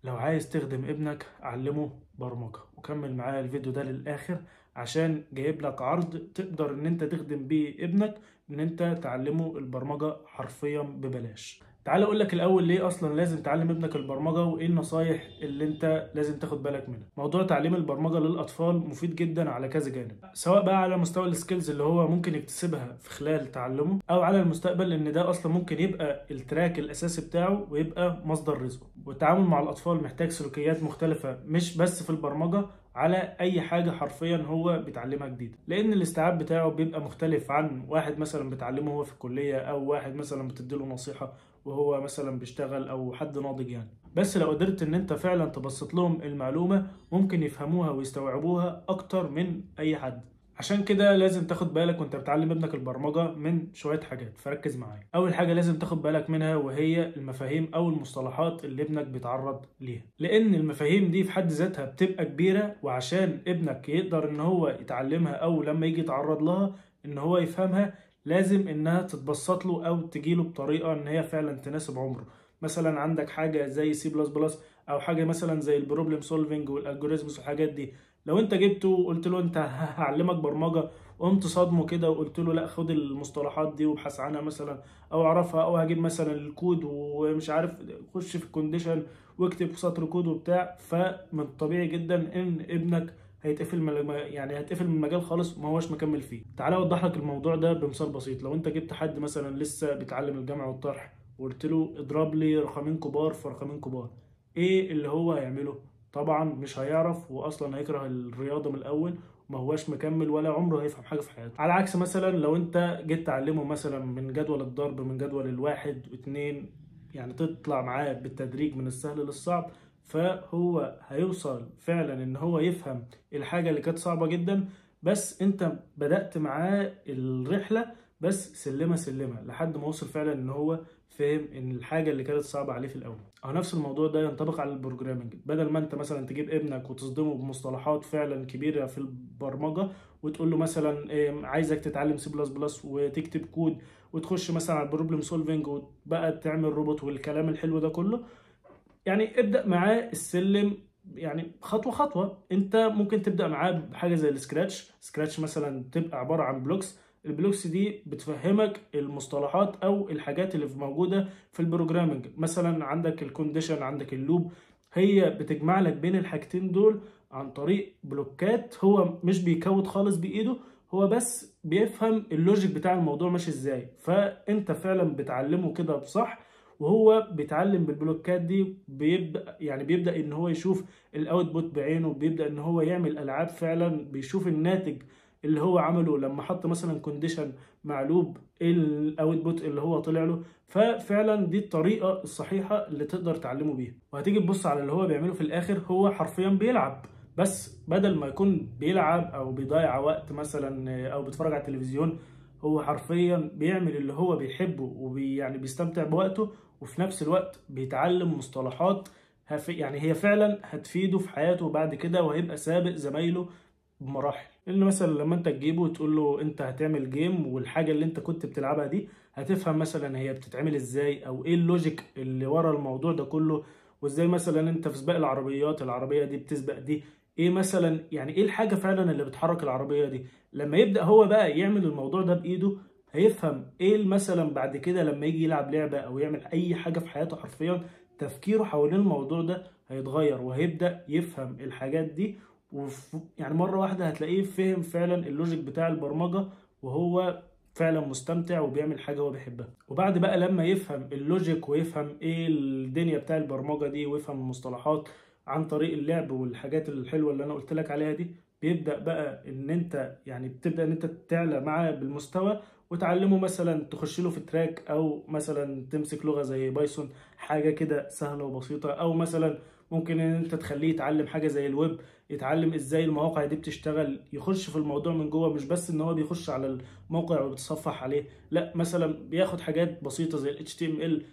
لو عايز تخدم ابنك علمه برمجة، وكمل معايا الفيديو ده للآخر عشان جايب لك عرض تقدر ان انت تخدم بيه ابنك، ان انت تعلمه البرمجة حرفيا ببلاش. تعال اقول لك الاول ليه اصلا لازم تعلم ابنك البرمجة وايه النصايح اللي انت لازم تاخد بالك منها. موضوع تعليم البرمجة للاطفال مفيد جدا على كذا جانب، سواء بقى على مستوى ال skills اللي هو ممكن يكتسبها في خلال تعلمه، او على المستقبل لان ده اصلا ممكن يبقى ال track الاساسي بتاعه ويبقى مصدر رزقه. والتعامل مع الاطفال محتاج سلوكيات مختلفة، مش بس في البرمجة، على اي حاجة حرفيا هو بيتعلمها جديدة، لان الاستيعاب بتاعه بيبقى مختلف عن واحد مثلا بتعلمه هو في الكلية، او واحد مثلا بتديله نصيحة وهو مثلا بيشتغل، او حد ناضج يعني. بس لو قدرت ان انت فعلا تبسط لهم المعلومة ممكن يفهموها ويستوعبوها اكتر من اي حد. عشان كده لازم تاخد بالك وانت بتعلم ابنك البرمجة من شوية حاجات، فركز معايا. اول حاجة لازم تاخد بالك منها وهي المفاهيم او المصطلحات اللي ابنك بيتعرض ليها، لان المفاهيم دي في حد ذاتها بتبقى كبيرة، وعشان ابنك يقدر ان هو يتعلمها او لما يجي يتعرض لها ان هو يفهمها، لازم انها تتبسط له او تجيله بطريقة ان هي فعلا تناسب عمره. مثلا عندك حاجة زي سي بلس بلس، او حاجة مثلا زي ال problem solving وال algorithms والحاجات دي. لو انت جبته وقلت له انت هعلمك برمجة، قمت صدمة كده وقلت له لا خد المصطلحات دي وابحث عنها مثلا او اعرفها، او هجيب مثلا الكود ومش عارف خش في ال condition واكتب سطر كود وبتاع، فمن الطبيعي جدا ان ابنك هيتقفل، يعني هيتقفل من المجال خالص وما هوش مكمل فيه. تعالى اوضح لك الموضوع ده بمثال بسيط. لو انت جبت حد مثلا لسه بيتعلم الجمع والطرح وقلت له اضرب لي رقمين كبار في رقمين كبار، ايه اللي هو هيعمله؟ طبعا مش هيعرف، واصلا هيكره الرياضة من الاول وما هواش مكمل ولا عمره هيفهم حاجة في حياته. على عكس مثلا لو انت جيت تعلمه مثلا من جدول الضرب، من جدول الواحد واثنين، يعني تطلع معاه بالتدريج من السهل للصعب، فهو هيوصل فعلا ان هو يفهم الحاجة اللي كانت صعبة جدا، بس انت بدأت معاه الرحلة بس سلمه سلمه لحد ما وصل فعلا ان هو فهم ان الحاجة اللي كانت صعبة عليه في الاول. او نفس الموضوع ده ينطبق على ال programming. بدل ما انت مثلا تجيب ابنك وتصدمه بمصطلحات فعلا كبيرة في البرمجة وتقول له مثلا عايزك تتعلم سي بلس بلس وتكتب كود وتخش مثلا على ال problem solving وبقى تعمل روبوت والكلام الحلو ده كله، يعني ابدأ معاه السلم يعني خطوة خطوة. انت ممكن تبدأ معاه بحاجة زي ال Scratch. Scratch مثلا تبقى عبارة عن blocks، ال blocks دي بتفهمك المصطلحات او الحاجات اللي موجودة في ال programming. مثلا عندك ال condition، عندك ال loop، هي بتجمع لك بين الحاجتين دول عن طريق بلوكات. هو مش بيكود خالص بايده، هو بس بيفهم ال logic بتاع الموضوع ماشي ازاي، فانت فعلا بتعلمه كده بصح، وهو بيتعلم بالبلوكات دي. بيبدا يعني بيبدا ان هو يشوف ال output بعينه، بيبدا ان هو يعمل العاب فعلا، بيشوف الناتج اللي هو عمله لما حط مثلا condition مع loop، ايه ال output اللي هو طلع له. ففعلا دي الطريقة الصحيحة اللي تقدر تعلمه بيها. وهتيجي تبص على اللي هو بيعمله في الاخر، هو حرفيا بيلعب، بس بدل ما يكون بيلعب او بيضيع وقت مثلا او بيتفرج على التلفزيون، هو حرفيا بيعمل اللي هو بيحبه وبي يعني بيستمتع بوقته، وفي نفس الوقت بيتعلم مصطلحات يعني هي فعلا هتفيده في حياته بعد كده، وهيبقى سابق زمايله بمراحل. لان مثلا لما انت تجيبه وتقول له انت هتعمل game، والحاجة اللي انت كنت بتلعبها دي هتفهم مثلا هي بتتعمل ازاي، او ايه ال logic اللي ورا الموضوع ده كله، وازاي مثلا انت في سباق العربيات العربية دي بتسبق دي، ايه مثلا يعني ايه الحاجة فعلا اللي بتحرك العربية دي. لما يبدا هو بقى يعمل الموضوع ده بايده، هيفهم ايه مثلا بعد كده لما يجي يلعب لعبه او يعمل اي حاجة في حياته، حرفيا تفكيره حوالين الموضوع ده هيتغير، وهيبدا يفهم الحاجات دي. يعني مرة واحدة هتلاقيه فهم فعلا ال logic بتاع البرمجة، وهو فعلا مستمتع وبيعمل حاجة هو بيحبها. وبعد بقى لما يفهم ال logic ويفهم ايه الدنيا بتاع البرمجة دي، ويفهم المصطلحات عن طريق اللعب والحاجات الحلوة اللي انا قلت لك عليها دي، بيبدا بقى ان انت يعني بتبدا ان انت تعلى معاه بالمستوى وتعلمه، مثلا تخش له في track، او مثلا تمسك لغة زي Python، حاجة كده سهلة وبسيطة، او مثلا ممكن ان انت تخليه يتعلم حاجة زي الويب، يتعلم ازاي المواقع دي بتشتغل، يخش في الموضوع من جوه، مش بس ان هو بيخش على الموقع وبيتصفح عليه، لا مثلا بياخد حاجات بسيطة زي ال HTML،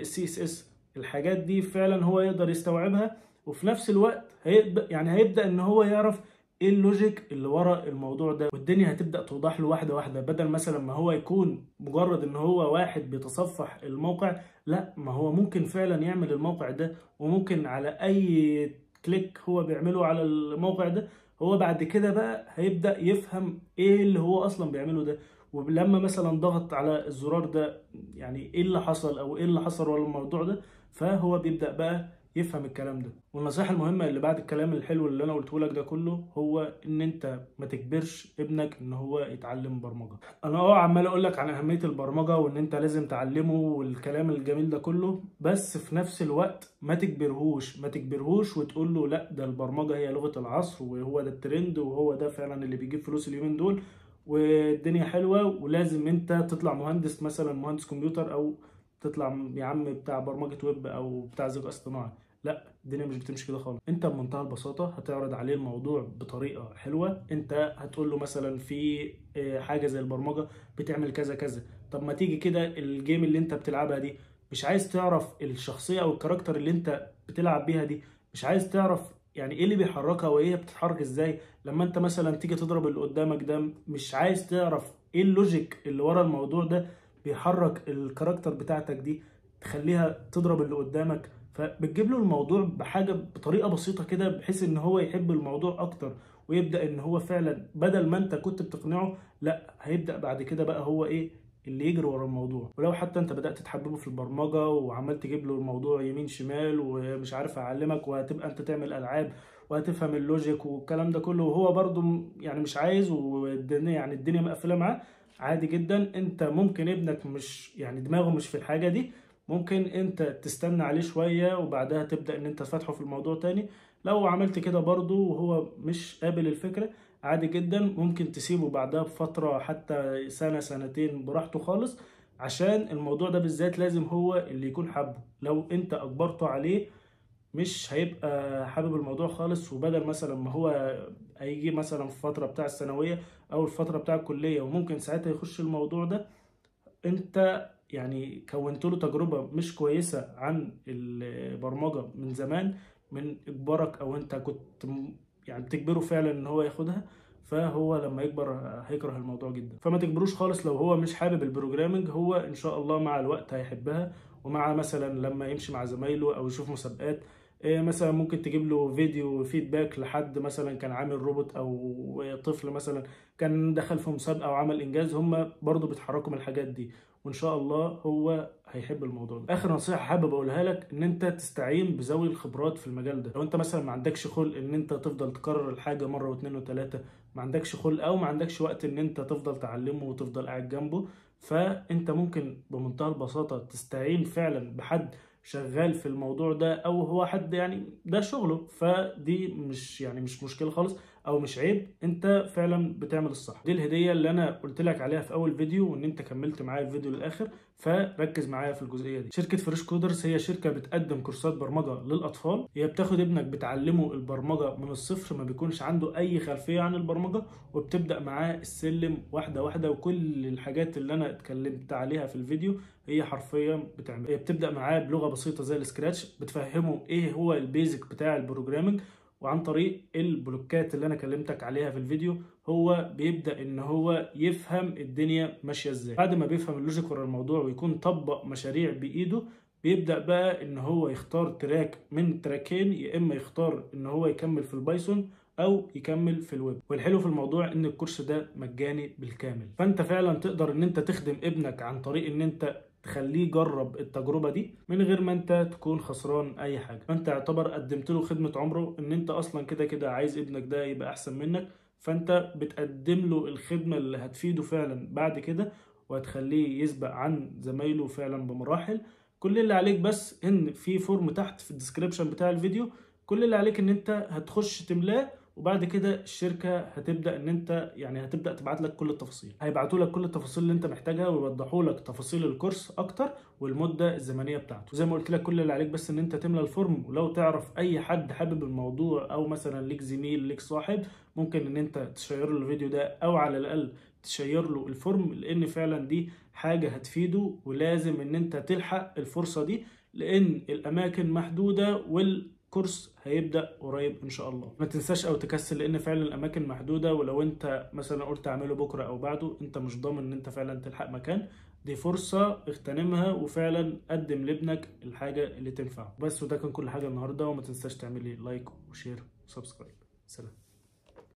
CSS، الحاجات دي فعلا هو يقدر يستوعبها، وفي نفس الوقت هيبدا ان هو يعرف ايه ال logic اللي ورا الموضوع ده، والدنيا هتبدا توضح له واحدة واحدة. بدل مثلا ما هو يكون مجرد ان هو واحد بيتصفح الموقع، لا، ما هو ممكن فعلا يعمل الموقع ده، وممكن على اي click هو بيعمله على الموقع ده هو بعد كده بقى هيبدا يفهم ايه اللي هو اصلا بيعمله ده، ولما مثلا ضغط على الزرار ده يعني ايه اللي حصل او ايه اللي حصل ورا الموضوع ده، فهو بيبدا بقى يفهم الكلام ده. والنصيحة المهمة اللي بعد الكلام الحلو اللي انا قلته لك ده كله، هو ان انت ما تجبرش ابنك ان هو يتعلم برمجة. انا عمال اقول لك عن اهمية البرمجة وان انت لازم تعلمه والكلام الجميل ده كله، بس في نفس الوقت ما تجبرهوش، ما تجبرهوش وتقول له لا ده البرمجة هي لغة العصر وهو ده الترند وهو ده فعلا اللي بيجيب فلوس اليومين دول والدنيا حلوة ولازم انت تطلع مهندس، مثلا مهندس كمبيوتر، او تطلع يا عم بتاع برمجة ويب او بتاع ذكاء اصطناعي. لا، الدنيا مش بتمشي كده خالص. انت بمنتهى البساطة هتعرض عليه الموضوع بطريقة حلوة، انت هتقول له مثلا في حاجة زي البرمجة بتعمل كذا كذا، طب ما تيجي كده ال game اللي انت بتلعبها دي، مش عايز تعرف الشخصية او ال character اللي انت بتلعب بيها دي، مش عايز تعرف يعني ايه اللي بيحركها وايه بتتحرك ازاي، لما انت مثلا تيجي تضرب اللي قدامك ده مش عايز تعرف ايه ال logic اللي ورا الموضوع ده بيحرك ال character بتاعتك دي تخليها تضرب اللي قدامك. فبتجيب له الموضوع بحاجة بطريقة بسيطة كده بحيث ان هو يحب الموضوع اكتر، ويبدا ان هو فعلا بدل ما انت كنت بتقنعه، لا هيبدا بعد كده بقى هو ايه اللي يجري ورا الموضوع. ولو حتى انت بدات تحببه في البرمجة وعمال تجيب له الموضوع يمين شمال ومش عارف اعلمك وهتبقى انت تعمل العاب وهتفهم ال logic والكلام ده كله، وهو برده يعني مش عايز والدنيا يعني الدنيا مقفلة معاه، عادي جدا. انت ممكن ابنك مش يعني دماغه مش في الحاجة دي، ممكن انت تستنى عليه شوية وبعدها تبدا ان انت تفتحه في الموضوع تاني. لو عملت كده برضو وهو مش قابل الفكرة، عادي جدا، ممكن تسيبه بعدها بفترة حتى سنة سنتين براحته خالص، عشان الموضوع ده بالذات لازم هو اللي يكون حابة. لو انت اجبرته عليه مش هيبقى حابب الموضوع خالص، وبدل مثلا ما هو هيجي مثلا في فترة بتاع الثانوية او الفترة بتاع الكلية وممكن ساعتها يخش الموضوع ده، انت يعني كونت له تجربة مش كويسة عن البرمجة من زمان من اجبارك، او انت كنت يعني بتجبره فعلا ان هو ياخدها، فهو لما يكبر هيكره الموضوع جدا. فما تجبروش خالص لو هو مش حابب ال programming، هو ان شاء الله مع الوقت هيحبها، ومع مثلا لما يمشي مع زمايله او يشوف مسابقات، مثلا ممكن تجيب له فيديو feedback لحد مثلا كان عامل روبوت او طفل مثلا كان دخل في مسابقة وعمل انجاز، هم برضو بيتحركوا من الحاجات دي، وان شاء الله هو هيحب الموضوع ده. اخر نصيحة حابب اقولها لك، ان انت تستعين بذوي الخبرات في المجال ده. لو انت مثلا ما عندكش خلق ان انت تفضل تكرر الحاجة مرة واثنين وثلاثة، ما عندكش خلق او ما عندكش وقت ان انت تفضل تعلمه وتفضل قاعد جنبه، فانت ممكن بمنتهى البساطة تستعين فعلا بحد شغال في الموضوع ده، او هو حد يعني ده شغله، فدي مش يعني مش مشكلة خالص او مش عيب، انت فعلا بتعمل الصح. دي الهدية اللي انا قلت لك عليها في اول فيديو، وان انت كملت معايا الفيديو للاخر، فركز معايا في الجزئية دي. شركة Fresh Coders هي شركة بتقدم كورسات برمجة للاطفال، هي بتاخد ابنك بتعلمه البرمجة من الصفر، ما بيكونش عنده اي خلفية عن البرمجة، وبتبدا معاه السلم واحدة واحدة، وكل الحاجات اللي انا اتكلمت عليها في الفيديو هي حرفيا بتعمل. هي بتبدا معاه بلغه بسيطة زي ال Scratch، بتفهمه ايه هو ال basic بتاع ال programming، وعن طريق البلوكات اللي انا كلمتك عليها في الفيديو هو بيبدأ ان هو يفهم الدنيا ماشية ازاي. بعد ما بيفهم ال logic ورا الموضوع ويكون طبق مشاريع بايده، بيبدأ بقى ان هو يختار track من تراكين، يا اما يختار ان هو يكمل في ال Python او يكمل في الويب. والحلو في الموضوع ان الكورس ده مجاني بالكامل، فانت فعلا تقدر ان انت تخدم ابنك عن طريق ان انت تخليه يجرب التجربة دي من غير ما انت تكون خسران اي حاجة. فانت يعتبر قدمت له خدمة عمره، ان انت اصلا كده كده عايز ابنك ده يبقى احسن منك، فانت بتقدم له الخدمة اللي هتفيده فعلا بعد كده وهتخليه يسبق عن زمايله فعلا بمراحل. كل اللي عليك بس ان في form تحت في ال description بتاع الفيديو، كل اللي عليك ان انت هتخش تملاه، وبعد كده الشركة هتبدا ان انت يعني هتبدا تبعت لك كل التفاصيل، هيبعتوا لك كل التفاصيل اللي انت محتاجها ويوضحوا لك تفاصيل الكورس اكتر والمدة الزمنية بتاعته. زي ما قلت لك كل اللي عليك بس ان انت تملى ال form، ولو تعرف اي حد حابب الموضوع او مثلا ليك زميل ليك صاحب، ممكن ان انت تشير له الفيديو ده او على الاقل تشير له ال form، لان فعلا دي حاجة هتفيده، ولازم ان انت تلحق الفرصة دي لان الاماكن محدودة كورس هيبدأ قريب ان شاء الله. ما تنساش او تكسل، لان فعلا الاماكن محدودة، ولو انت مثلا قلت اعمله بكرة او بعده انت مش ضامن ان انت فعلا تلحق مكان. دي فرصة اغتنمها، وفعلا قدم لابنك الحاجة اللي تنفعه. بس وده كان كل حاجة النهاردة، وما تنساش تعملي like و share و subscribe. سلام.